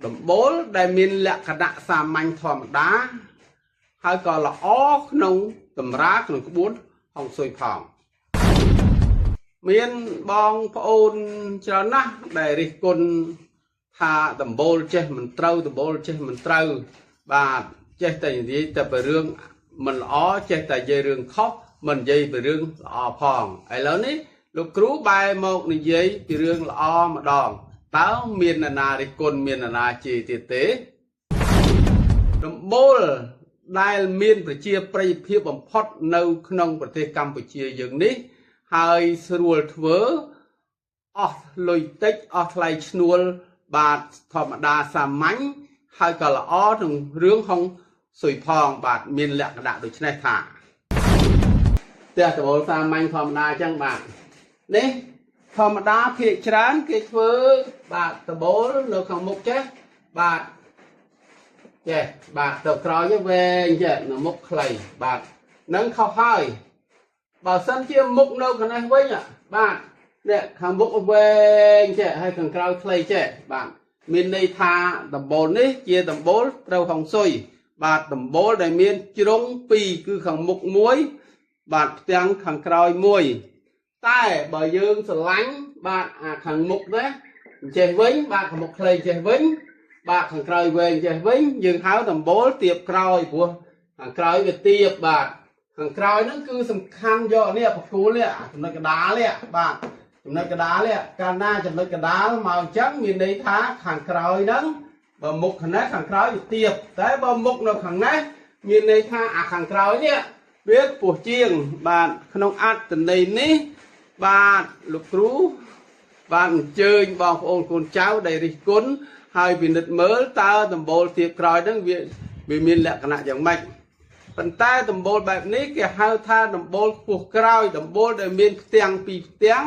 ដំបូលដែលមានលក្ខណៈសាមញ្ញធម្មតាហើយក៏ល្អក្នុងតម្រាក្នុងក្បួនហុងស៊ុយផងមានបងប្អូនច្រើនណាស់ដែលរិះគន់ថាដំបូលចេះមិនត្រូវដំបូលចេះមិនត្រូវបាទចេះតែនិយាយតែពីរឿងមិនល្អចេះតែនិយាយរឿងខុសមិននិយាយពីរឿងល្អផងឥឡូវនេះលោកគ្រូបែរមកនិយាយពីរឿងល្អម្ដងតើមាននរណារិះគន់មាននរណាជេរទៀតទេដំបូលដែលមានប្រជាប្រិយភាពបំផុតនៅក្នុងប្រទេសកម្ពុជាយើងនេះហើយស្រួលធ្វើអស់លុយតិចអស់ថ្លៃឈ្នួលបាទធម្មតាសាមញ្ញហើយក៏ល្អក្នុងរឿងហុងស៊ុយផងបាទមានលក្ខណៈដូចនេះថាផ្ទះដំបូលសាមញ្ញធម្មតាអញ្ចឹងបាទនេះធម្មតាភាគច្រើនគេធ្វើបាទដំបូលនៅខាងមុខចេះបាទចេះបាទទៅក្រោយវែងចេះនៅមុខខ្លីបាទនឹងខុសហើយបើសិនជាមុខនៅខាងនេះវិញបាទនេះខាងមុខវែងចេះហើយខាងក្រោយខ្លីចេះបាទមានន័យថាដំបូលនេះជាដំបូលត្រូវហុងស៊ុយបាទដំបូលដែលមានជ្រុងពីរគឺខាងមុខមួយបាទផ្ទាំងខាងក្រោយមួយតែបើយើងស្រឡាញ់បាទអាខាងមុខនេះចេះវិញបាទខាងមុខខ្លីចេះវិញបាទខាងក្រោយវែងចេះវិញយើងហៅដំបូលទៀបក្រោយព្រោះខាងក្រោយវាទៀបបាទខាងក្រោយហ្នឹងគឺសំខាន់យកនេះបកគូលនេះចំណុចកដាលនេះបាទចំណុចកដាលនេះកាលណាចំណុចកដាលមកអញ្ចឹងមានន័យថាខាងក្រោយហ្នឹងបើមុខខាងនេះខាងក្រោយវាទៀបតែបើមុខនៅខាងនេះមានន័យថាអាខាងក្រោយនេះវាខ្ពស់ជាងបាទក្នុងអត្ថន័យនេះបាទលោកគ្រូបាទអញ្ជើញបងប្អូនកូនចៅដែលរិះគន់ហើយពិនិត្យមើលតើដំបូលទៀបក្រោយហ្នឹងវាវាមានលក្ខណៈយ៉ាងម៉េចប៉ុន្តែដំបូលបែបនេះគេហៅថាដំបូលខ្ពស់ក្រោយដំបូលដែលមានផ្ទាំងពីរផ្ទាំង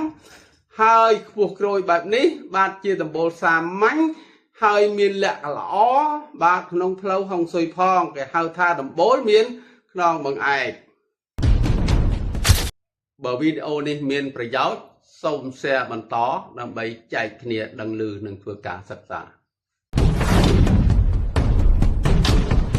ហើយខ្ពស់ក្រោយបែបនេះបាទជាដំបូលសាមញ្ញហើយមានលក្ខណៈល្អបាទក្នុងផ្លូវហុងស៊ុយផងគេហៅថាដំបូលមានខ្នងបង្អែកបើវីដេអូនេះមានប្រយោជន៍សូម share បន្តដើម្បីចែកគ្នាដឹងឮនិងធ្វើការសិក្សា។